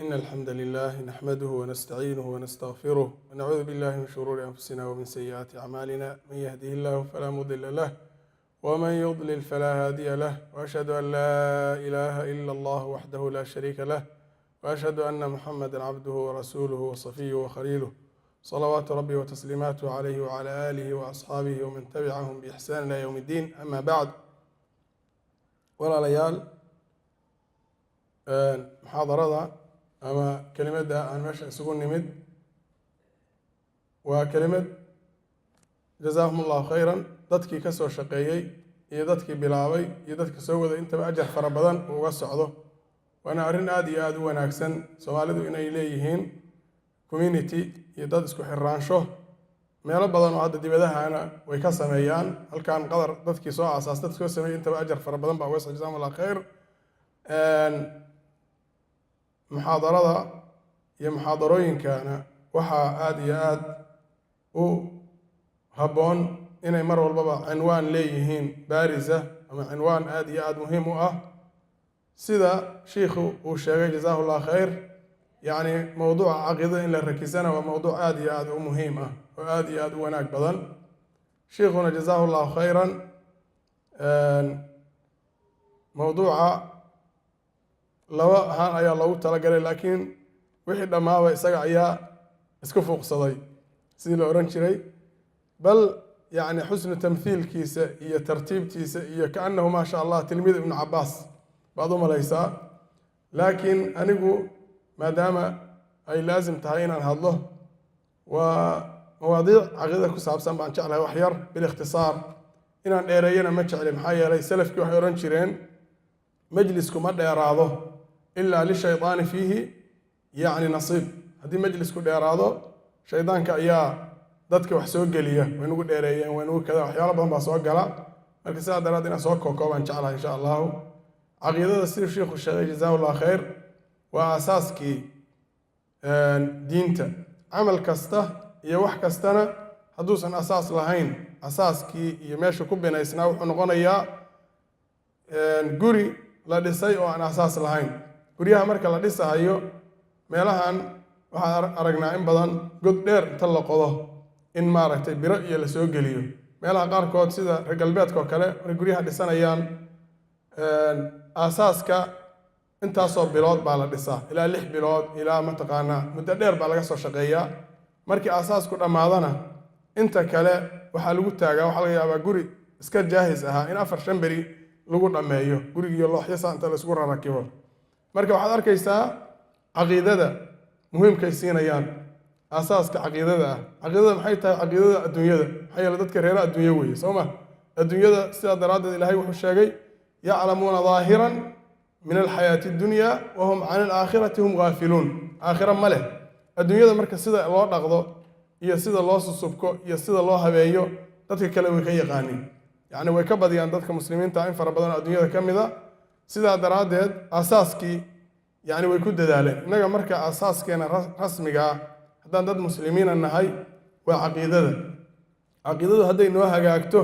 إن الحمد لله نحمده ونستعينه ونستغفره ونعوذ بالله من شرور أنفسنا ومن سيئات أعمالنا، من يهده الله فلا مضل له ومن يضلل فلا هادي له، وأشهد أن لا إله إلا الله وحده لا شريك له، وأشهد أن محمدا عبده ورسوله وصفيه وخليله، صلوات ربي وتسليماته عليه وعلى آله وأصحابه ومن تبعهم بإحسان إلى يوم الدين. أما بعد، walaalayaal, muxaadarada ama kelimadda aan meesha isugu nimid waa kelimad, jazaahum Allahu khayran, dadkii ka soo shaqeeyey iyo dadkii bilaabay iyo dadka soo waday intaba ajar fara badan uu uga socdo. Waana arrin aada iyo aada u wanaagsan Soomaalidu inay leeyihiin community iyo dad isku xirraansho. Meelo badan oo hadda dibadahana way ka sameeyaan. Halkan Qadar dadkii soo aasaas, dadkii soo sameeyey, intaba ajar fara badan baa uga socdo. Jazaahum Allah khayr. Muxaadarada iyo muxaadarooyinkana waxaa aada iyo aada u habboon inay mar walbaba cinwaan leeyihiin baarisa ama cinwaan aada iyo aada muhiim u ah, sida shiikhu uu sheegay, jazaahu Llah khayr. Yacni mowduuca caqiidada in la rakisana waa mowduuc aada iyo aada u muhiim ah oo aada iyo aada u wanaag badan. Shiikhuna, jazaahu Llahu khayran, mowduuca laba ahaan ayaa loogu talagalay, laakiin wixii dhammaaba isaga ayaa isku fuuqsaday, sidii la odhan jiray. Bal yacni xusnu tamthiilkiisa iyo tartiibtiisa iyo kaannahu, maa sha Allah, tilmiid Ibnu Cabaas baad u malaysaa. Laakiin anigu maadaama ay laasim tahay inaan hadlo, waa mawaadiic caqiidada ku saabsan baan jeclahay wax yar bilikhtisaar. Inaan dheereeyana ma jecli, maxaa yeelay salafkii waxay odhan jireen: majlisku ma dheeraado ilaa lishaydaani fiihi yacni nasiib. Haddii majlisku dheeraado, shaydaanka ayaa dadka wax soo geliya, way nagu dheereeyeen, way nagu kada, waxyaalo badan baa soo gala. Marka sidaa daraad inaan soo kookooban jeclahay, insha Allahu. Caqiidada, siduu sheikhu sheegay, jazaahu Llah khayr, waa aasaaskii diinta. Camal kasta iyo wax kastana hadduusan asaas lahayn, asaaskii iyo meesha ku binaysnaa, wuxuu noqonayaa guri la dhisay oo aan asaas lahayn. Guryaha marka la dhisahayo meelahan, waxaan aragnaa in badan god dheer inta la qodo in maaragtay biro iyo la soo geliyo. Meelaha qaarkood, sida reer galbeedka oo kale, markay guryaha dhisanayaan, aasaaska intaasoo bilood baa la dhisaa, ilaa 6 bilood, ilaa mataqaanaa muddo dheer baa laga soo shaqeeyaa. Markii aasaasku dhammaadana, inta kale waxaa lagu taagaa. Waxaa laga yaabaa guri iska jaahis ahaa in 4-5 beri lagu dhammeeyo gurigiiyo looxyo saa inta la isku rarakibo. Marka waxaad arkaysaa caqiidada muhiimkay siinayaan, aasaaska caqiidada ah. Caqiidada maxay tahay? Caqiidada adduunyada, maxaa yeele dadka reera adduunyo weeye, soo ma? Adduunyada sidaa daraaddeed Ilaahay wuxuu sheegay: yaclamuuna daahiran min alxayaati addunya wahum can alaakhirati hum gaafiluun. Aakhira ma leh adduunyada. Marka sida loo dhaqdo iyo sida loo susubko iyo sida loo habeeyo, dadka kale way ka yaqaaniin, yacni way ka badiyaan dadka muslimiinta in fara badan oo adduunyada ka mid a. Sidaa daraaddeed aasaaskii yacni way ku dadaaleen. Innaga marka aasaaskeena rasmigaa, haddaan dad muslimiina nahay, waa caqiidada. Caqiidadu hadday noo hagaagto,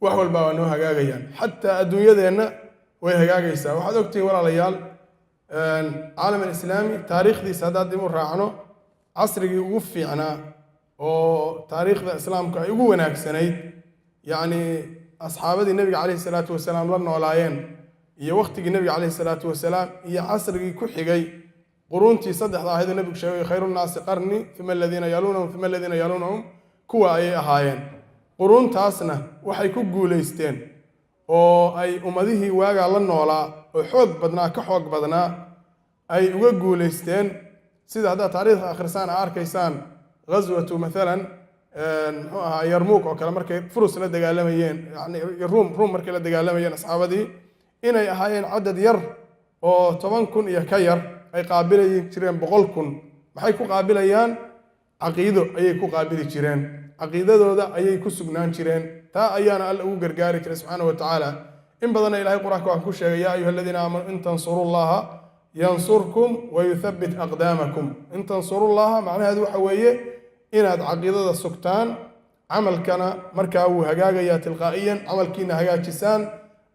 wax walba waa noo hagaagayaan, xataa adduunyadeenna way hagaagaysaa. Waxaad ogtihiin, walaalayaal, caalam alislaami taariikhdiisa haddaad dib u raacno, casrigii ugu fiicnaa oo taariikhda islaamka ay ugu wanaagsanayd, yacni asxaabadii Nebiga calayhi salaatu wasalaam la noolaayeen iyo waqtigii Nebiga calayhi salaatu wasalaam iyo casrigii ku xigay, quruuntii saddexda ahayd oo Nebigu sheegay, khayru nnaasi qarni, uma aladiina yaluunahum, uma aladiina yaluunahum, kuwa ayay ahaayeen. Quruuntaasna waxay ku guulaysteen oo ay ummadihii waagaa la noolaa oo xoog badnaa ka xoog badnaa ay uga guulaysteen, sida haddaad taariikhda akhrisaan aa arkaysaan, ghaswatu mathalan, muxuu ahaa, Yarmuuk oo kale, markay Furus la dagaalamayeen, yani Ruum markay la dagaalamayeen, asxaabadii inay ahaayeen cadad yar oo 10,000 iyo ka yar ay qaabilayi jireen 100,000. Maxay ku qaabilayaan? Caqiido ayay ku qaabili jireen, caqiidadooda ayay ku sugnaan jireen. Taa ayaana Alla ugu gargaari jiray, subxaana wa tacaala. In badanna Ilahay Qur-aanka waxaa ku sheegay: yaa ayuha aladiina aamanuu in tansuru Llaha yansurkum wayuthabbit aqdaamakum. In tansuru Llaha macnaheedu waxa weeye inaad caqiidada sugtaan, camalkana markaa wuu hagaagayaa tilqaa'iyan. Camalkiina hagaajisaan,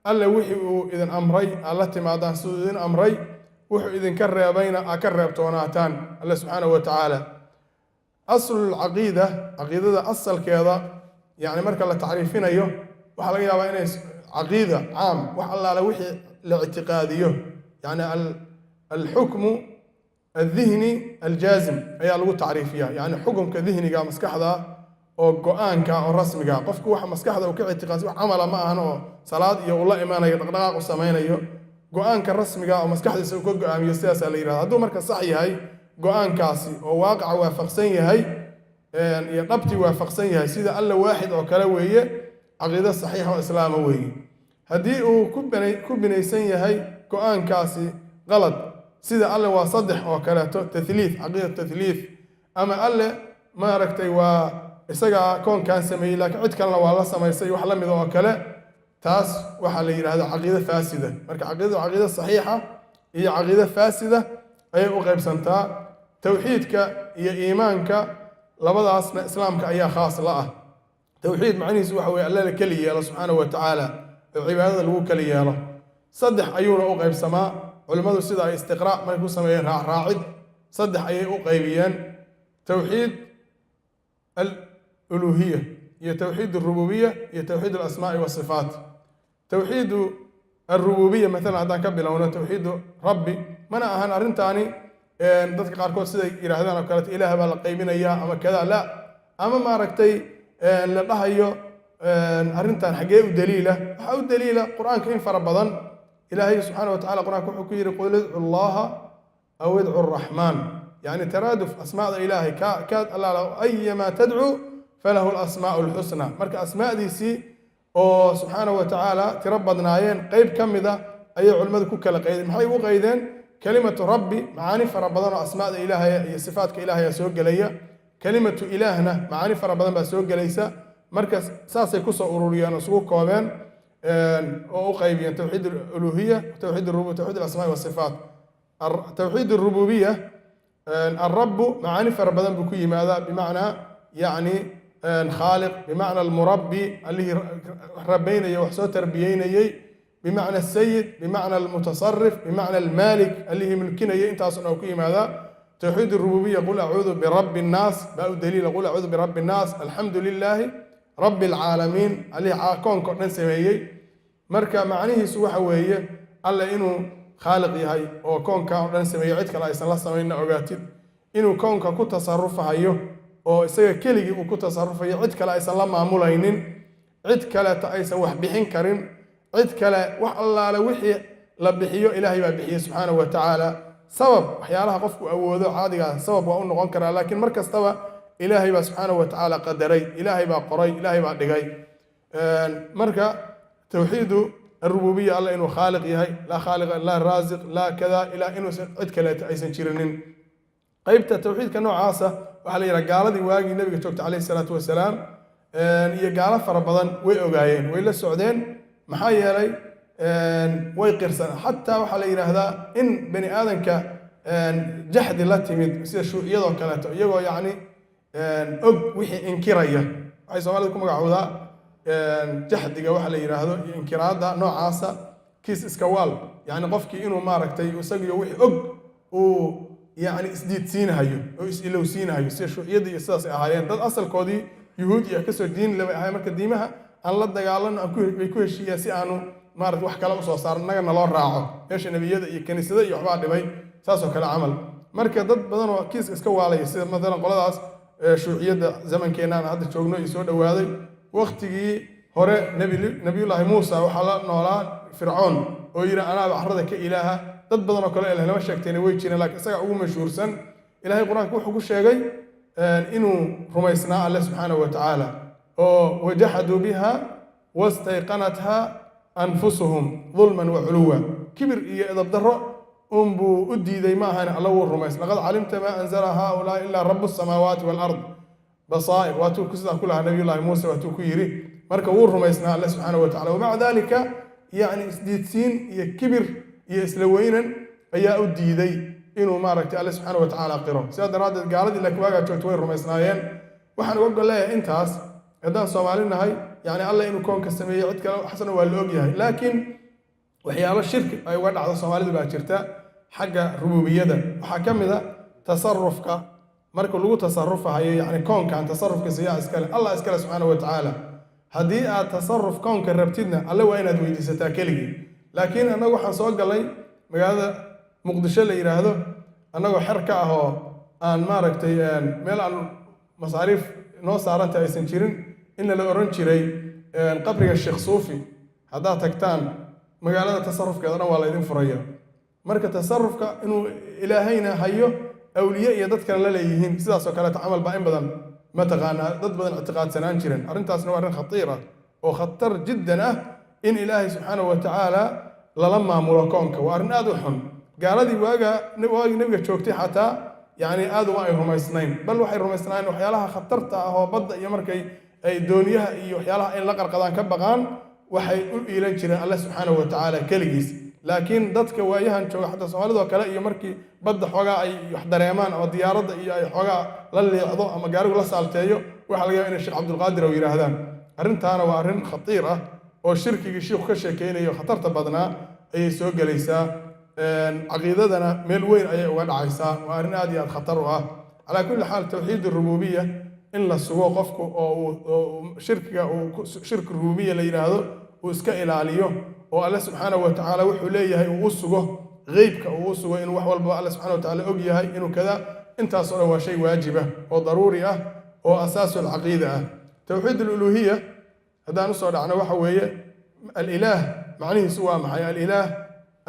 Alle wixii uu idin amray aad la timaadaan siduu idin amray. Wuxuu idinka reebayna aa ka reebtoonaataan Alle subxaanahu wa tacaala. Aslulcaqiida, caqiidada asalkeeda, yani marka la tacriifinayo, waxaa laga yaabaa inay caqiida caam, wax allaale wixii la ictiqaadiyo, yani alxukmu aldihni aljaazim ayaa lagu tacriifiyaa, yani xukumka dihniga, maskaxda oo go-aanka oo rasmiga. Qofku waxa maskaxda uu ka ictiqaadsan, wax camala ma ahan oo salaad iyo uu la imanayo, dhaqdhaqaaq u samaynayo, go-aanka rasmiga oo maskaxdiisa uu ka go-aamiyo, sidaasaa la yidhahda. Hadduu marka sax yahay go-aankaasi oo waaqaca waafaqsan yahay iyo dhabtii waafaqsan yahay, sida Alla waaxid oo kale weeye, caqiido saxiixa oo islaama weeye. Haddii uu ku binaysan yahay go-aankaasi qalad, sida Alle waa saddex oo kaleeto, tathliith, caqiida tathliith, ama Alle maaragtay waa isagaa koonkan sameeyey laakiin cid kalena waa la samaysay, wax la mida oo kale, taas waxaa la yidhahdaa caqiido faasida. Marka caqiidadu caqiido saxiixa iyo caqiido faasida ayay u qaybsantaa. Towxiidka iyo iimaanka labadaasna islaamka ayaa khaas la ah. Towxiid macnihiisu waxa weye Alle la keli yeelo subxaanahu wa tacaala oo cibaadada lagu keli yeelo. Saddex ayuuna u qaybsamaa. Culimmadu sida ay istiqraa' markay ku sameeyeen, raacraacid, saddex ayay u qaybiyeen: towxiid aluluhiya iyo towxiid alrububiya iyo towxiid alasmaa'i wasifaat. Towxiidu alrububiya maalan haddaan ka bilowno, towxiidu rabbi mana ahan arrintaani dadka qaarkood siday yidhaahdaan oo kaleeto, Ilaah baa la qaybinayaa ama kada, la ama maaragtay la dhahayo. Arrintan xaggee u daliila? Waxaa u daliila Qur-aanka in fara badan. Ilaahay subxaana wa tacala Qur-aanka wuxuu ku yidhi: "Qul idcu Allaha aw idcu Araxmaan." Yani taraaduf asmaada Ilaahay ka allaala, "Ayama tadcuu falahu alasmaa'u alxusna." Marka asmaadiisii oo subxaana wa tacaala tiro badnaayeen, qeyb ka mida ayay culimmadu ku kala qaydeen. Maxay ugu qaydeen? Kelimatu rabbi macaani fara badan oo asmaada Ilaahay iyo sifaatka Ilaahay soo gelaya, kelimatu ilaahna macaani fara badan baa soo gelaysa. Marka saasay kusoo ururiyeen oo isugu koobeen oo u qaybiyeen towxiid aluluhiya, towxiid arububiya, towxiid alasmaa wasifaat. Towxiid arububiya, alrabu macaani fara badan buu ku yimaadaa, bimacnaa yacni khaaliq, bimacna almurabbi, allihii rabaynaya, wax soo tarbiyeynayey, bimacna asayid, bimacna almutasarif, bimacna almaalik, allihii mulkinayay, intaasoo dhan ku yimaadaa towxiid arububiya. "Qul acuudu birabbi nnaas" baa u daliila. "Qul acuudu birabbi nnaas." "Alxamdu lilaahi rabbi alcaalamiin", allihii koonka o dhan sameeyey. Marka macnihiisu waxa weeye Alle inuu khaaliq yahay oo koonka oo dhan sameeyey, cid kale aysan la samaynna ogaatid, inuu koonka ku tasarufahayo oo isaga keligii uu ku tasarufayo, cid kale aysan la maamulaynin, cid kaleeta aysan wax bixin karin, cid kale wax allaale wixii la bixiyo Ilaahay baa bixiyey subxaanahu wa tacaala. Sabab waxyaalaha qofku awoodo caadigaa sabab waa u noqon karaa, laakiin mar kastaba Ilaahay baa subxaanahu wa tacaala qadaray, Ilaahay baa qoray, Ilaahay baa dhigay. Marka towxiidu arububiya, Alla inuu khaaliq yahay, laa khaaliqa, laa raasiq, laa kada ilaa inuusan cid kaleeta aysan jirinin. Qeybta towxiidka noocaasa waxaa la yidhaha gaaladii waagii Nabiga joogta calayhi salaatu wasalaam iyo gaalo fara badan way ogaayeen, way la socdeen. Maxaa yeelay way qirsan. Xataa waxaa la yidhaahdaa in bani aadanka jaxdi la timid, sida shuuciyadoo kaleeto, iyagoo yacni og wixii inkiraya. Waxay Soomaalida ku magacowdaa jaxdiga waxa la yidhaahdo iyo inkiraadda noocaasa kiis iska waal, yacni qofkii inuu maaragtay isagiyo wixii og uu yacni isdiidsiinahayo oo is-ilowsiinahayo, sida shuuciyadda iyo sidaas ay ahaayeen. Dad asalkoodii Yuhuud iyo kasoo diin lebay ahaayeen. Marka diimaha aan la dagaalano aan bay ku heshiiyeen si aanu maarata wax kale usoo saarno, innaga naloo raaco meesha nebiyada iyo kaniisada iyo waxbaa dhibay, saasoo kale camal. Marka dad badan oo kiiska iska waalaya, sida matalan qoladaas shuuciyadda zamankeenaan hadda joogno iyo soo dhowaaday. Waktigii hore Nabiyullaahi Muusa waxaa la noolaa Fircoon oo yidhi: "Anaaba carrada ka ilaaha." Dad badan oo kale ilaah lama sheegtayna way jireen, laakiin isagaa ugu mashhuursan. Ilaahay Qur-aanka wuxuu ku sheegay inuu rumaysnaa Alle subxaanahu wa tacaala oo "Wajaxaduu biha wastayqanatha anfusuhum dulman wa culuwa." Kibir iyo edabdarro unbuu u diiday, ma ahan, Alla wuu rumays. "Laqad calimta maa anzala haaulaai ilaa rabu samaawaati walard basaa'ir", waatuu sidaa ku lahaa Nabiyullaahi Muuse, waatuu ku yidhi. Marka wuu rumaysnaa Alle subxaanahu wa tacala, wamaca dalika yacni isdiidsiin iyo kibir iyo isla weynan ayaa u diiday inuu maaragtay Alle subxaana wa tacaala qiro. Sidaa daraaddeed gaaladii laakiin waagaa joogto way rumaysnaayeen. Waxaan uga gol leeyahay intaas, haddaan Soomaali nahay, yacni Alle inuu koonka sameeyey cid kale xasana waa la ogyahay, laakiin waxyaalo shirki ay uga dhacdo Soomaalidu baa jirta. Xagga rububiyada waxaa ka mid a tasarufka. Marka lagu tasarufahayo, yacni koonkan tasarufkiisa yaa iskale? Allah iskale, subxaana wa tacaala. Haddii aad tasaruf koonka rabtidna, Alle waa inaad weydiisataa keligii. Laakiin annagu waxaan soo galay magaalada Muqdisho la yidhaahdo annagoo xer ka ah oo aan maaragtay meel aan masaariif noo saaranta aysan jirin, in la oran jiray qabriga Sheekh Suufi haddaad tagtaan, magaalada tasarufkeeda dhan waa laydin furaya. Marka tasarufka inuu Ilaahayna hayo, awliye iyo dad kale la leeyihiin, sidaasoo kaleeta camal baa in badan mataqaanaa dad badan ictiqaadsanaan jireen. Arrintaasna waa arrin khatiir ah oo khatar jiddan ah. In Ilaahay subxaanahu wa tacaala lala maamulo koonka waa arrin aad u xun. Gaaladii waaga waagii Nebiga joogtay xataa yacni aad uma ay rumaysnayn, bal waxay rumaysnaayeen waxyaalaha khatarta ah oo badda iyo markay ay dooniyaha iyo waxyaalaha in la qarqadaan ka baqaan, waxay u iilan jireen Alle subxaanahu wa tacaala keligiis. Laakiin dadka waayahan jooga, xataa Soomaalidoo kale iyo, markii badda xoogaa ay wax dareemaan ama diyaaradda iyo ay xoogaa la liicdo ama gaarigu la saalteeyo, waxaa laga yaaba inay Sheekh Cabdulqaadir oo yidhaahdaan. Arrintaana waa arrin khatiir ah oo shirkigii shiikhu ka sheekeynayo khatarta badnaa ayay soo gelaysaa, caqiidadana meel weyn ayay uga dhacaysaa. Waa arrin aad iyo aad khatar u ah. Calaa kulli xaal, tawxiid rububiya in la sugo qofku oo uu shirkiga uu shirki rububiya la yidhaahdo uu iska ilaaliyo, oo Alle subxaanahu wa tacaala wuxuu leeyahay uu u sugo, qeybka uu u sugo, inuu wax walba Alle subxana wa tacaala og yahay, inuu kada, intaas oo dhan waa shay waajiba oo daruuri ah oo asaasu alcaqiida ah. Tawxiid aluluhiya haddaan usoo dhacno, waxa weeye alilaah macnihiisu waa maxay? Alilaah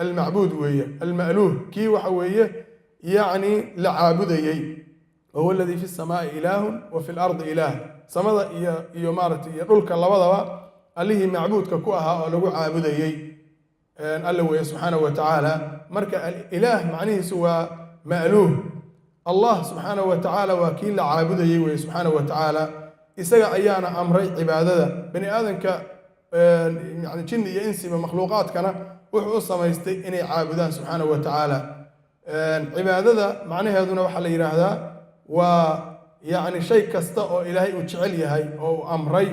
almacbuud weeye, alma'luuh, kii waxa weeye yacni la caabudayey. Wahuwa aladii fi samaai ilaahun wa fi lardi ilaah. Samada iyo maaragtay iyo dhulka labadaba Allihii macbuudka ku ahaa oo lagu caabudayey Alle weeye, subxaanahu wa tacaala. Marka alilaah macnihiisu waa ma'luuh. Allah subxaanahu wa tacaala waa kii la caabudayey weeye, subxaanahu wa tacaala. Isaga ayaana amray cibaadada bani aadamka, yani jinni iyo insiba, makhluuqaadkana wuxuu u samaystay inay caabudaan, subxaanahu wa tacaala. Cibaadada macnaheeduna waxaa la yidhaahdaa waa yacni shay kasta oo Ilaahay uu jecel yahay oo uu amray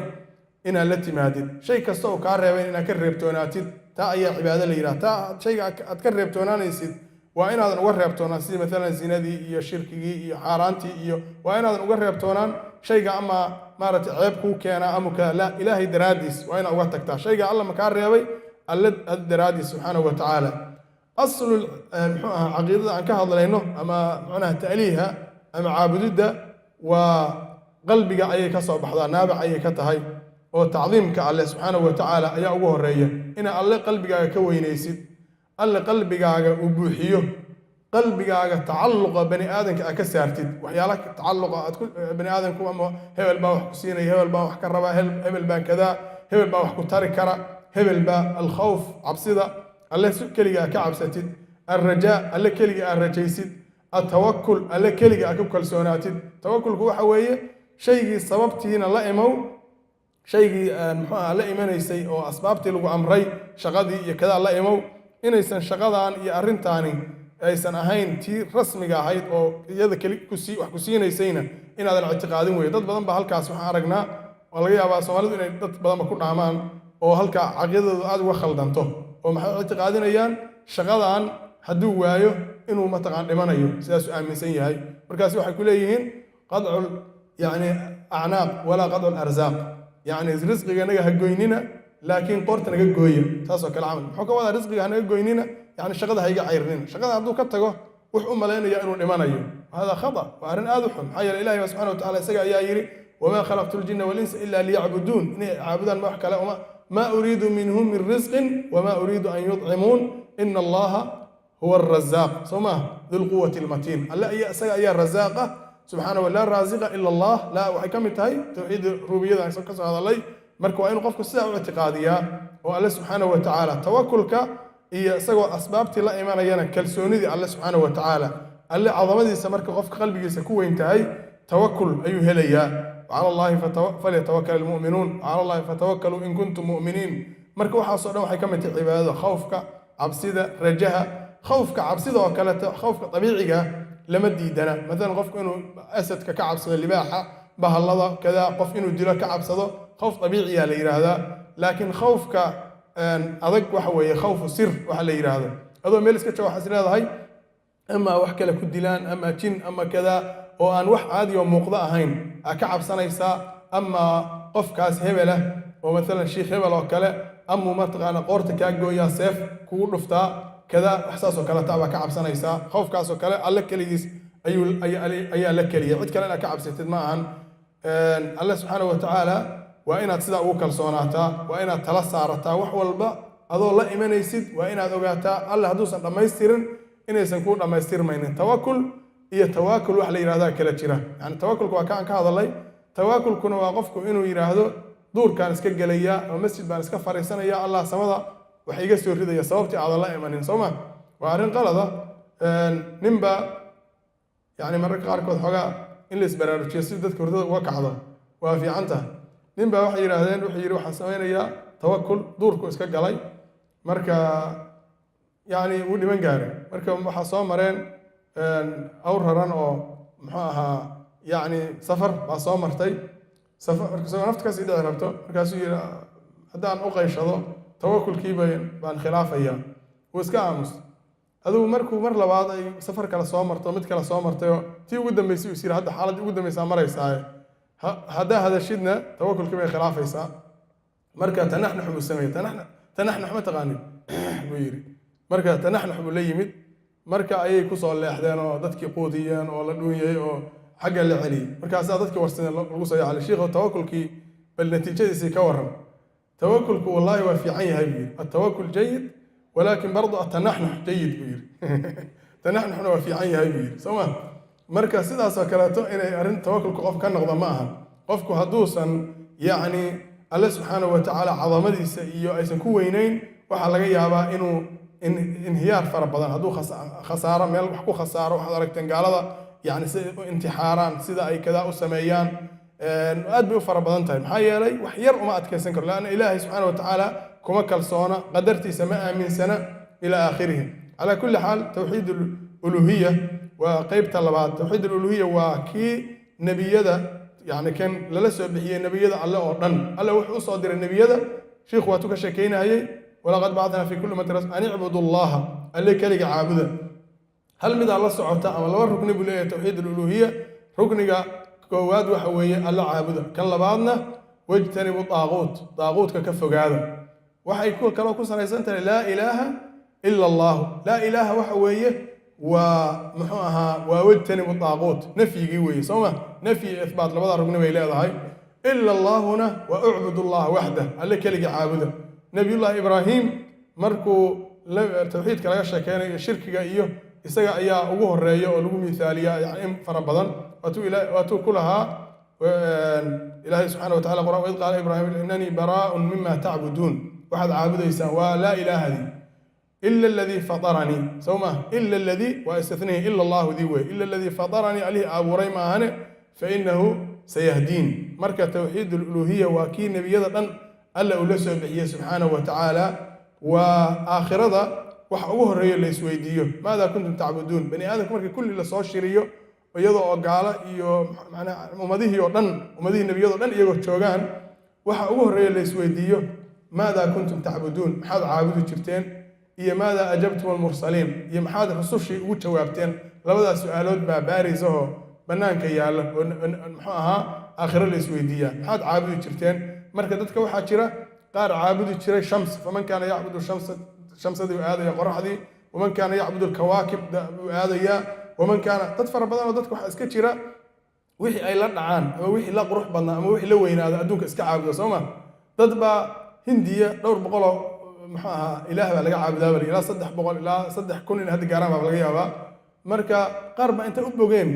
inaad la timaadid, shay kasta oo kaa reebay inaad ka reebtoonaatid, taa ayaa cibaado la yidhahda. Taa shayga aad ka reebtoonaanaysid waa inaadan uga reebtoonaan sidii maalan zinadii iyo shirkigii iyo xaaraantii iyo, waa inaadan uga reebtoonaan shayga ama maaragtay ceeb kuu keenaa ama ka la. Ilaahay daraaddiis waa inaad uga tagtaa shayga Alla makaa reebay, Alle daraaddiis, subxaanahu wa tacaala. Aslu muxuu ahaa caqiidada aan ka hadlayno ama macnaha ta'liiha ama caabudidda waa qalbiga ayay ka soo baxdaa, naabic ayay ka tahay, oo tacdiimka Alle subxaanahu wa tacaala ayaa ugu horeeya. Ina Alle qalbigaaga ka weynaysid, Alle qalbigaaga uu buuxiyo, qalbigaaga tacalluqa bani aadamka aad ka saartid, waxyaalaha tacalluqa aad ku bani aadamku ama hebel baa wax ku siinaya, hebel baa wax ka rabaa, hebel baa kadaa, hebel baa wax ku tari kara, hebel baa. Alkhawf, cabsida Alle keliga aad ka cabsatid, alrajaa, Alle keliga aad rajaysid, altawakul, Alle keliga aad ku kalsoonaatid. Tawakulku waxa weeye shaygii sababtiina la imow, shaygii muxuu aha la imanaysay oo asbaabtii lagu amray, shaqadii iyo kadaa la imow, inaysan shaqadan iyo arrintaani aysan ahayn tii rasmiga ahayd oo iyada keli kusii wax ku siinaysayna inaadan ictiqaadin weeye. Dad badan baa halkaas waxaan aragnaa oo laga yaabaa Soomaalidu inay dad badanba ku dhaamaan oo halkaa caqiidadoodu aad uga khaldanto, oo maxay ictiqaadinayaan? Shaqadan hadduu waayo inuu mataqaan dhimanayo, sidaasuu aaminsan yahay. Markaas waxay ku leeyihiin qadcu yani acnaaq walaa qadcu arsaaq, yacni risqiga naga ha goynina laakiin qoorta naga gooya, saasoo kale camal. Muxuu ka wadaa risqiga ha naga goynina? Yani shaqada ha iga cayrnina. Shaqada hadduu ka tago wuxuu u malaynaya inuu dhimanayo. Hada khata, waa arrin aad u xun. Maxaa yeele Ilahi subxana wa tacala isaga ayaa yidhi: wamaa khalaqtu ljinna walinsa ila liyacbuduun. Inay caabudaan, ma wax kale uma. Maa uriidu minhum min risqin wamaa uriidu an yudcimuun, ina Allaha huwa arazaaq, soo maaha, dulquwati almatiin. Alle ayaa isaga ayaa razaaqa, subxaana wa laa raasiqa ila Allah. Laa, waxay ka mid tahay tawxiid rububiyada aan ka soo hadalay. Marka waa inuu qofku sidaa u ictiqaadiyaa oo Alle subxaanahu wa tacaala tawakulka iyo isagoo asbaabtii la imanayana kalsoonidii Alle subxaanahu wa tacaala, Alle cadamadiisa marka qofka qalbigiisa ku weyn tahay, tawakul ayuu helayaa. Cala Allahi falyatawakal almu'minuun, cala Allahi fatawakkaluu in kuntum mu'miniin. Marka waxaasoo dhan waxay ka mid tahay cibaadada: khawfka, cabsida, rajaha. Khawfka, cabsida oo kaleeto, khawfka dabiiciga lama diidana. Maalan qofku inuu asadka ka cabsado, libaaxa, bahallada kada, qof inuu dilo ka cabsado, khawf dabiiciya la yidhaahdaa. Laakiin khawfka adag waxa weeye khawfu sir waxa la yidhaahdo. Adoo meel iska jooga waxaad is leedahay Ama wax kale ku dilaan, ama jin, ama kadaa, oo aan wax caadi oo muuqdo ahayn aa ka cabsanaysaa, ama qofkaas hebelah oo maalan shiikh hebel oo kale amuu mataqaana qoorta kaa gooyaa, seef kugu dhuftaa, kadaa, wax saas oo kaleta baa ka cabsanaysaa. Khowfkaas oo kale Alle keligiis ayuu ayaa la keliyay, cid kale inaad ka cabsatid ma ahan. Alle subxaanahu wa tacaala waa inaad sidaa ugu kalsoonaataa, waa inaad tala saarataa. Wax walba adoo la imanaysid waa inaad ogaataa Alle hadduusan dhammaystirin inaysan kuu dhammaystirmaynin. Tawakul iyo tawaakul wax la yidhahdaa kala jira. Yani tawakulka waa ka aan ka hadalay. Tawaakulkuna waa qofku inuu yidhaahdo duurkaan iska gelaya ama masjid baan iska fariisanaya, Allah samada wax iga soo ridaya, sababtii aadan la imanin, soo ma? Waa arrin qalada. Ninba yani mararka qaarkood xoogaa in la isbaraarujiyo si dadka hurdada uga kacdo waa fiican tahay. Nin baa waxay yidhaahdeen, wuxuu yidhi waxaan samaynayaa tawakul. Duurku iska galay, marka yani wuu dhiman gaaray. Marka waxaa soo mareen awr raran oo muxuu ahaa, yacni safar baa soo martay. Safar marka isagoo nafta kasii dhici rabto, markaasuu yidhi haddaan u qayshado tawakulkii baan khilaafayaa. Wuu iska aamus. Adigu markuu mar labaad ay safar kale soo marto, mid kale soo martayoo tii ugu dambeysay uu is yidhi hadda xaaladdii ugu dambeysaa maraysaaye, haddaa hadashidna tawakulkii bay khilaafaysaa. Marka tanaxnux buu sameeyey. Tanaxnux, tanaxnux ma taqaanin buu yidhi. Marka tanaxnux buu la yimid. Marka ayay kusoo leexdeen oo dadkii quudiyeen oo la dhuunyey oo xagga la celiyey. Markaasaa dadkii warsadeen, lagu soo yaclay, shiikhu tawakulkii bal natiijadiisii ka warram. Tawakulku wallaahi waa fiican yahay buu yidhi. التوكل جيد ولكن برضو التنحنح جيد buu yidhi. Tanaxnuxna waa fiican yahay buu yidhi, soo ma? Marka sidaasoo kaleeto inay arrin tawakulka qof ka noqdo ma aha. Qofku hadduusan yacni Alle subxaanahu wa tacaala cadamadiisa iyo aysan ku weynayn, waxaa laga yaabaa inuu inhiyaar fara badan hadduu khasaaro, meel wax ku khasaaro. Waxaad aragteen gaalada yani siday u intixaaraan, sida ay kadaa u sameeyaan, aad bay u fara badan tahay. Maxaa yeelay wax yar uma adkaysan karo, لأن Ilaahay subxaana wa tacaala kuma kalsoona, qadartiisa ma aaminsana, إلى آخره. على كل حال towxiid aluluhiya waa qeybta labaad. Towxiid aluluhiya waa kii nebiyada, yani kan lala soo bixiyey nebiyada Alle oo dhan. Alle wuxuu usoo diray nebiyada, shiikhu waatuu ka sheekeynayay, ولقد بعثنا في كل أمة أن اعبدوا الله, Alle keliga caabuda. Hal midaa la socota ama laba rukni buu leeyahay towxiid aluluhiya. Rukniga koowaad waxa weeye Alle caabuda. Kan labaadna واجتنبوا الطاغوت, daaquudka ka fogaada. Waxay ku kaloo ku salaysan tahay لا إله إلا الله. لا إله waxa weeye waa muxuu ahaa, waa واجتنبوا الطاغوت, nafyigii weeye, soo ma? Nafyi iyo ithbaat labada rugni bay leedahay. إلا الله na waa اعبدوا الله وحده, Alle keliga caabuda. Nabiyullahi Ibraahim markuu towxiidka laga sheekeynayo, shirkiga iyo isaga ayaa ugu horeeya oo lagu misaaliyaa, yani in fara badan waatuu ku lahaa Ilaahay subxaana wa tacala quraan, وإذ قال إبراهيم إنني براء مما تعبدون, waxaad caabudaysaan waa laa ilaahadii, إلا الذي فطرني, soo ma? إلا الذي waa istithnihi, إلا الله dii wey, إلا الذي فطرني, allihii abuuray maahane, فإنه سيهدين. Marka towxiid aluluhiya waa kii nebiyada dhan Alla uu la soo bixiyey subxaanahu wa tacaala. Waa aakhirada waxa ugu horreeya la isweydiiyo, ماذا كنتم تعبدون. Bani aadamka markii kulli lasoo shiriyo, iyadoo oo gaalo iyo macnaa ummadihii oo dhan, ummadihii nebiyado dhan iyagoo joogaan, waxa ugu horreeya la isweydiiyo ماذا كنتم تعبدون, maxaad caabudi jirteen, iyo ماذا أجبتم المرسلين, iyo maxaad rusushii ugu jawaabteen. Labadaas su-aalood baa baarisahoo bannaanka yaalla oo muxuu ahaa aakhiro la isweydiiyaa, maxaad caabudi jirteen. Marka dadka waxaa jira qaar caabudi jiray شمس, فمن كان يعبد الشمس, shamsadii u aadaya, qoraxdii, ومن كان يعبد الكواكب buu aadayaa, ومن كان, dad fara badan oo dadka waxaa iska jira wixii ay la dhacaan ama wixii la qurux badnaa ama wixii la weynaado adduunka iska caabuda, soo ma? Dad baa Hindiya dhowr boqoloo muxuu ahaa ilaah baa laga caabudaa bal, ilaa 300 ilaa 3000 in hadda gaaraan baa laga yaabaa. Marka qaar baa intay u bogeen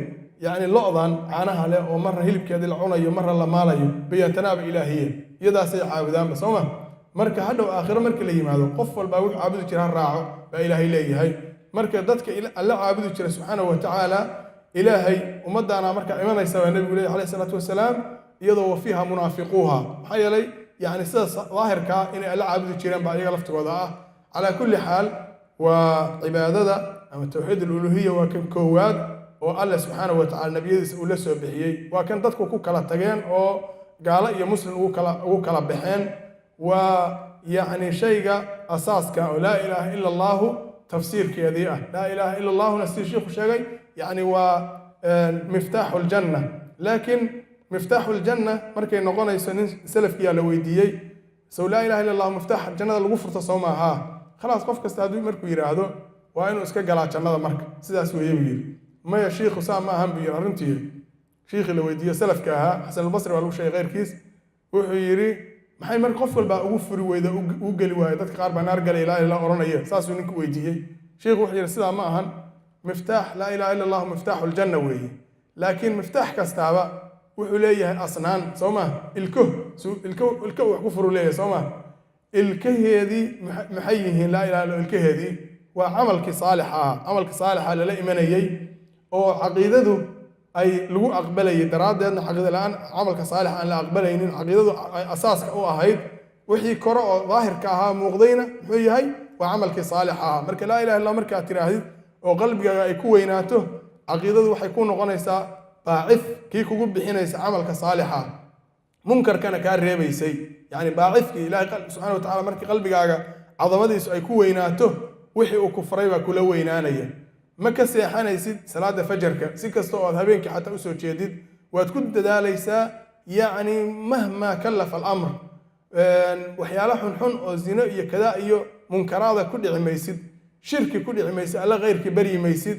yacni lo'dan caanaha leh oo marna hilibkeedii la cunayo, marna la maalayo, bayaantanaaba ilaahiye, iyadaasay caabudaanba, soo ma? Marka hadhow aakhiro marka la yimaado, qof walbaa wuxuu caabudi jira ha raaco baa Ilaahay leeyahay. Marka dadka Alle caabudi jira subxaanahu wa tacaala, Ilaahay ummaddaana marka imanaysa baa Nebigu leeyahy calayhi salaatu wasalaam, iyadoo وفيها منافقوها. Maxaa yeelay yani sida daahirkaa inay Alle caabudi jireen baa iyaga laftigooda ah. على كل حال waa cibaadada ama towxiid aluluhiya waa kan koowaad oo Alle subxaanahu wa tacala nebiyadiisa uu la soo bixiyey. Waa kan dadku ku kala tageen oo gaalo iyo muslim ugu kala baxeen. Waa yacni shayga asaaska oo لا إله إلا الله. Tafsiirkeedii ah laa ilaaha ila Allahuna, sidii shiikhu sheegay, yacni waa miftaaxu ljanna. Laakiin miftaaxu ljanna markay noqonayso, nin salafkiyaa la weydiiyey: "Sow laa ilaha illa Allah miftaax jannada lagu furto soo maaha? Khalaas, qof kasta hadduu markuu yidhaahdo waa inuu iska galaa jannada, marka sidaas weeye," buu yidhi. "Maya shiikhu, saa ma ahan," buu yidhi. Arrintii shiikhii la weydiiyo salafka ahaa, Xasan Albasri baa lagu sheegay keyrkiis, wuxuu yidhi: "Maxay marka qof walbaa ugu furi weyda, ugu geli waayo? Dadka qaar baa naar galay laa ilaha odhanaya." Saasuu ninku weydiiyey. Shiikhu wuxuu yidhi: "Sidaa ma ahan. Miftaax laa ilaha illa Allahu miftaaxu ljanna weeye, laakiin miftaax kastaaba wuxuu leeyahay asnaan, soo ma ilko ilko ilko wax ku furu leeyahay, soo ma? Ilkaheedii maxay yihiin? Laa ilaha illa ilkaheedii waa camalkii saalixa ahaa, camalkii saalixa lala imanayey oo caqiidadu ay lagu aqbalayay. Daraaddeedna caqiida la'aan camalka saalix aan la aqbalaynin, caqiidadu ay asaaska u ahayd. Wixii kore oo daahirka ahaa muuqdayna muxuu yahay? Waa camalkii saalix ahaa. Marka laa ilaha illa markaad tiraahdid oo qalbigaaga ay ku weynaato, caqiidadu waxay ku noqonaysaa baacif kii kugu bixinaysa camalka saalixa, munkarkana kaa reebaysay. Yacni baacifkii Ilaahay subxana wa tacala, markii qalbigaaga cadamadiisu ay ku weynaato, wixii uu ku faray baa kula weynaanaya. Ma ka seexanaysid salaada fajarka, si kasta oo aad habeenkii xataa usoo jeedid waad ku dadaalaysaa, yacni mahma kallafa alamr. Waxyaalo xunxun oo zino iyo kadaa iyo munkaraada ku dhici maysid, shirki ku dhici maysid, Alle khayrkii baryi maysid,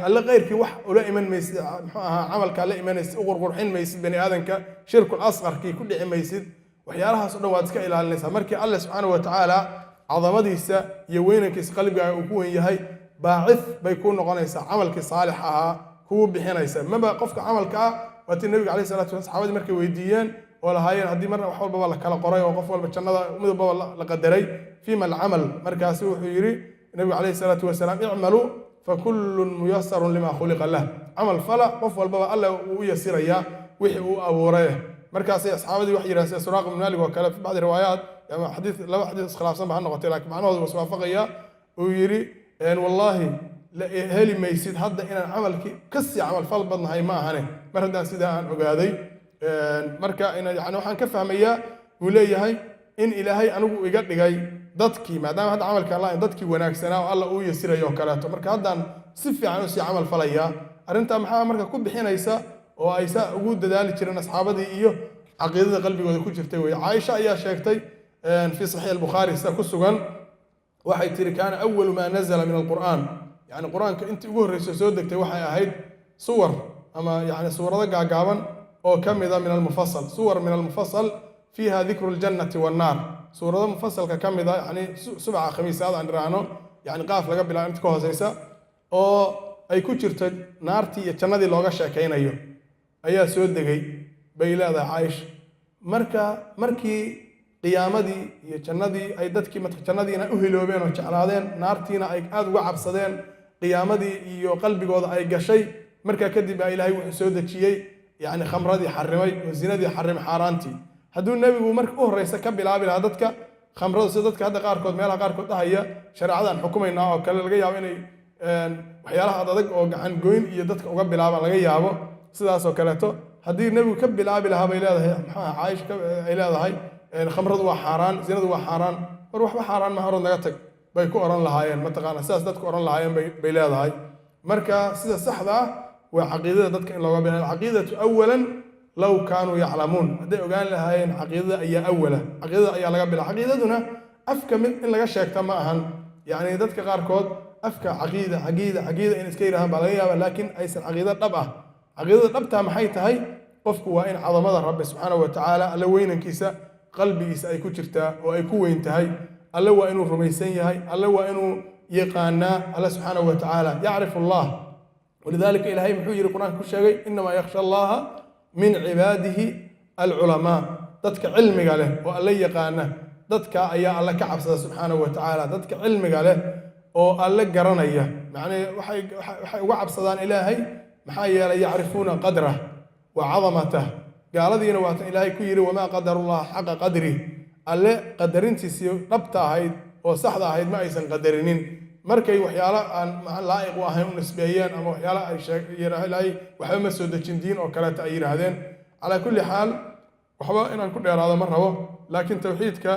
Alle khayrkii wax ula iman maysid, muxuu ahaa, camalkaa la imanaysid, u qurqurxin maysid bani aadanka, shirkul asqarkii ku dhici maysid. Waxyaalahaas o dhan waad iska ilaalinaysaa. Markii Alle subxaana wa tacaala cadamadiisa iyo weynankiisa qalbigaaga uu ku weyn yahay, baacif bay kuu noqonaysaa camalkii saalix ahaa kugu bixinaysa. Maba qofka camalka ah, waatii Nabiga calayhi salatu wasalam saxaabadii markay weydiiyeen oo lahaayeen: "Haddii marna wax walbaba la kala qoray oo qof walba jannada mid walbaba la qadaray, fiima alcamal?" Markaasu wuxuu yidhi Nabigu calayhi salaatu wasalaam: "Icmaluu fakullun muyasarun lima khuliqa lah." Camal fala, qof walbaba Alle uu u yasirayaa wixii uu abuuray. Markaasay asxaabadii waxay yidhahdeen, sida Suraaq ibn Maalik oo kale, fi bacdi riwaayaat ama xadiis, laba xadiis iskhilaafsan ba ha noqotay, laakiin macnahooda was waafaqaya, uu yidhi: "Wallaahi la heli maysid hadda inaan camalkii kasii camal fal badnahay ma ahane, mar haddaan sidaa aan ogaaday." Marka yani waxaan ka fahmayaa, buu leeyahay, in Ilaahay anigu iga dhigay dadkii, maadaama hadda camalkaan la dadkii wanaagsanaa oo Alla uu yasirayo oo kaleeto, marka haddaan si fiican usii camal falayaa. Arrintaa maxaa marka ku bixinaysa oo ay saa ugu dadaali jireen asxaabadii iyo caqiidada qalbigooda ku jirtay wey? Caaisha ayaa sheegtay fi Saxiix Albukhaari sida ku sugan, waxay tiri: "Kaana awalu maa nazala min alqur'aan," yani Qur-aanka intii ugu horreysay soo degtay waxay ahayd suwar ama yani suurado gaagaaban oo ka mida min almufasal, suwar min almufasal fiiha dikru ljannati wannaar, suurado mufasalka ka mida, yani subca khamiisaad aan iraahno, yani qaaf laga bilaabo inta ka hooseysa, oo ay ku jirto naartii iyo jannadii looga sheekaynayo ayaa soo degay, bay leedahay Caaisha. Marka markii qiyaamadii iyo jannadii ay dadkii jannadiina u hiloobeen oo jeclaadeen, naartiina ay aada uga cabsadeen, qiyaamadii iyo qalbigooda ay gashay, markaa kadib baa Ilaahay wuxuu soo dejiyey, yani khamradii xarimay oo zinadii xarimay, xaaraantii. Hadduu Nebigu marka u horreysa ka bilaabi lahaa dadka khamrada, sida dadka hadda qaarkood meelaha qaarkood dhahaya shareecadaan xukumaynaa oo kale, laga yaabo inay waxyaalaha ad adag oo gacan goyn iyo dadka uga bilaabaan, laga yaabo sidaas oo kaleeto. Haddii Nebigu ka bilaabi lahaa, bay leedahay, maxaa Caaisha ay leedahay, "Khamradu waa xaaraan, zinadu waa xaaraan, war waxba xaaraan maha, orod naga tag," bay ku oran lahaayeen. Mataqaana sidaas dadku oran lahaayeen, bay leedahay. Marka sida saxda ah waa caqiidada dadka in looga bilaabo. Alcaqiidatu awalan, low kaanuu yaclamuun, hadday ogaan lahaayeen, caqiidada ayaa awala, caqiidada ayaa laga bilaa. Caqiidaduna afka mid in laga sheegta ma ahan. Yacni dadka qaarkood afka caqiida, caqiida, caqiida in iska yidhahdaan baa laga yaaba, laakiin aysan caqiido dhab ah. Caqiidada dhabtaa maxay tahay? Qofku waa in cadamada Rabbi subxaanahu wa tacaala, Alle weynankiisa, qalbigiisa ay ku jirtaa oo ay ku weyn tahay. Alle waa inuu rumaysan yahay, Alle waa inuu yaqaanaa, Alle subxaanahu wa tacaala yacrifu Allah. Walidaalika Ilaahay muxuu yidhi, Qur-aanka ku sheegay? "Innamaa yakhsha Allaha min cibaadihi alculamaa." Dadka cilmiga leh oo Alle yaqaana, dadka ayaa Alle ka cabsada subxaanahu wa tacaala. Dadka cilmiga leh oo Alle garanaya, macnee waxay uga cabsadaan Ilaahay? Maxaa yeelay yacrifuuna qadrah wa cadamatah. Gaaladiina waatan Ilaahay ku yidhi: "Wamaa qadarullaha xaqa qadrih." Alle qadarintiisii dhabta ahayd oo saxda ahayd ma aysan qadarinin, markay waxyaalo aan laa'iq u ahayn u nisbeeyeen ama waxyaalo ay Ilaahay waxba ma soo dejin, diin oo kaleeta ay yidhaahdeen. Calaa kulli xaal, waxba inaan ku dheeraado ma rabo, laakiin tawxiidka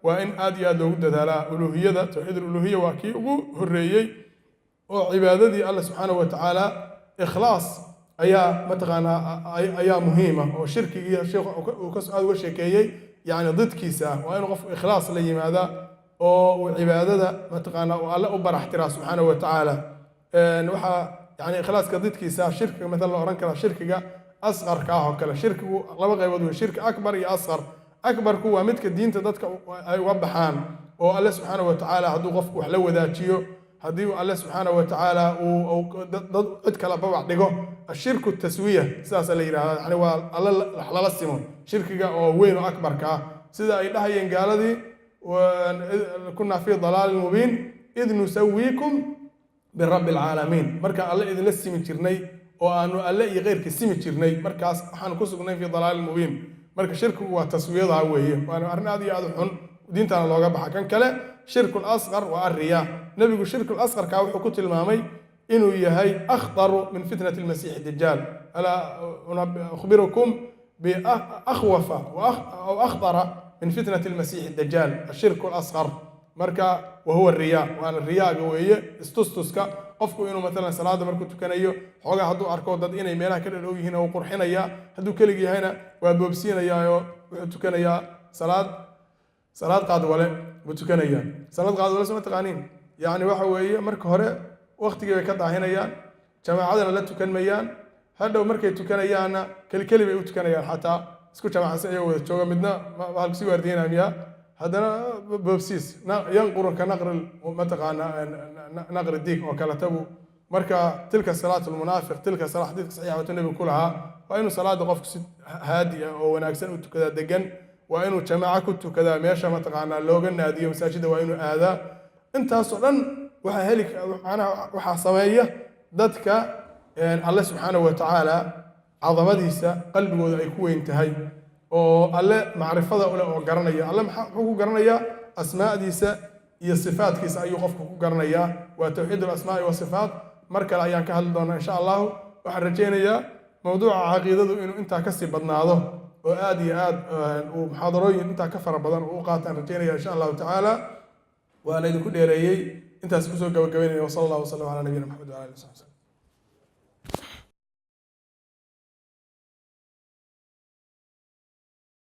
Waa in aad iyo aad loogu dadaalaa uluuhiyada. Tawxiid aluluhiya waa kii ugu horreeyey oo cibaadadii Alle subxaanahu wa tacaala ikhlaas ayaa mataqaanaa ayaa muhiima, oo shirkigii sheekhu uu ka aad uga sheekeeyey, yani didkiisa ah. Waa inuu qofku ikhlaas la yimaadaa oo uu cibaadada mataqaanaa uu Alle u barax tiraa subxaanahu wa tacaala. Waxaa yani ikhlaaska didkiisa shirkiga, maalan la odhan karaa shirkiga asqarka ah oo kale. Shirkigu laba qaybood wey: shirki akbar iyo asqar. Akbarku waa midka diinta dadka ay uga baxaan, oo Alle subxaanahu wa tacaala hadduu qofku wax la wadaajiyo, haddii uu Alle subxaanahu wa tacaala uu dad cid kale babac dhigo. Ashirku taswiya sidaasaa la yidhahdaa, yani waa Alle wax lala simo, shirkiga oo weyn oo akbarka ah, sida ay dhahayeen gaaladii: "Kunaa fii dalaalin mubiin id nusawiikum birabbi alcaalamiin." Markaan Alle idinla simi jirnay oo aanu Alle iyo keyrka simi jirnay, markaas waxaanu ku sugnay fii dalaalin mubiin. Marka shirkigu waa taswiyadaa weeye, waana arrin aad iyo aad u xun, diintana looga baxa. Kan kale, shirkul asqar, waa arriyaa. Nebigu shirkul asqarkaa wuxuu ku tilmaamay inuu yahay akhtaru min fitnati almasiixi dajaal: "Alaa ukhbirukum biakhwafa aw akhtara min fitnati almasiixi dajaal? Ashirku alasqar." Marka wahuwa riyaa, waana riyaaga weeye, istustuska. Qofku inuu maalan salaada markuu tukanayo xoogaa hadduu arko dad inay meelaha ka dhadhow yihiin, uu qurxinaya. Hadduu keligi yahayna waa boobsiinayaa, wuxuu tukanayaa salaad qaadwale buu tukanayaa. Salaad qaadwale soo ma taqaaniin? Yacni waxa weeye, marka hore waktigii bay ka daahinayaan, jamaacadana la tukan mayaan. Hadhow markay tukanayaanna keli keli bay u tukanayaan, xataa isku jamaacsan iyagoo wada jooga, midna halku sii waardiyanaya miyaa, haddana boobsiis, yanquru ka naqri, mataqaana, naqri diig oo kaleta buu. Marka tilka salaat almunaafiq, tilka salaa, xadiidka saxiixa watu nebigu ku lahaa. Waa inuu salaada qofku si haadi ah oo wanaagsan u tukadaa, degan. Waa inuu jamaaco ku tukadaa meesha mataqaanaa looga naadiyo, masaajidda waa inuu aadaa. Intaasoo dhan waxaa heli, macnaha waxaa sameeya dadka Alle subxaanahu wa tacaala cadamadiisa qalbigooda ay ku weyn tahay, oo Alle macrifada uleh oo garanaya. Alle maxaa muxuu ku garanayaa? Asmaadiisa iyo sifaatkiisa ayuu qofku ku garanayaa. Waa tawxiid alasmaa'i wasifaat. Mar kale ayaan ka hadli doonaa insha Allahu. Waxaan rajaynayaa mowduuca caqiidadu inuu intaa kasii badnaado oo aad iyo aad uu muxaadarooyin intaa ka fara badan uu u qaataan rajaynaya insha Allahu tacaala. Waana idinku dheereeyey, intaas kusoo gabagabaynaya. Wasala allahu wasalam calaa nabiyina Maxamed wala alihi wasaxbi wasallam.